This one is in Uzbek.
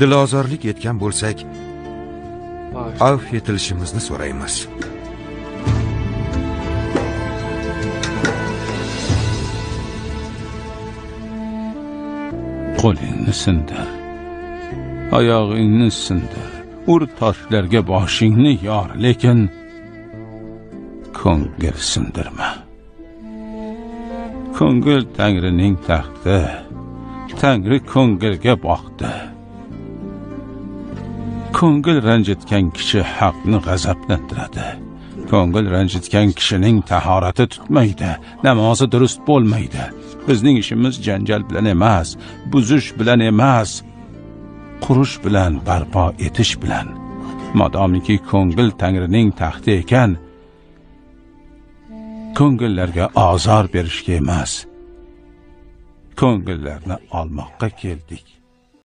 Dilozorlik etgan bo'lsak, avf etilishimizni so'raymiz. Qo'lingni sindir, oyog'ingni sindir, ur toshlarga boshingni yor, lekin ko'ngil sindirma. Ko'ngil Tangrining taxti, Tangri ko'ngilga boqdi. Ko'ngil ranjitgan kishi haqni g'azablantiradi. Ko'ngil ranjitgan kishining tahorati tutmaydi, namozi durust bo'lmaydi. Bizning ishimiz janjal bilan emas, buzish bilan emas, qurish bilan, barpo etish bilan. Modomiki ko'ngil Tangrining taxti ekan, ko'ngillarga ozor berishga emas, ko'ngillarni olmoqqa keldik.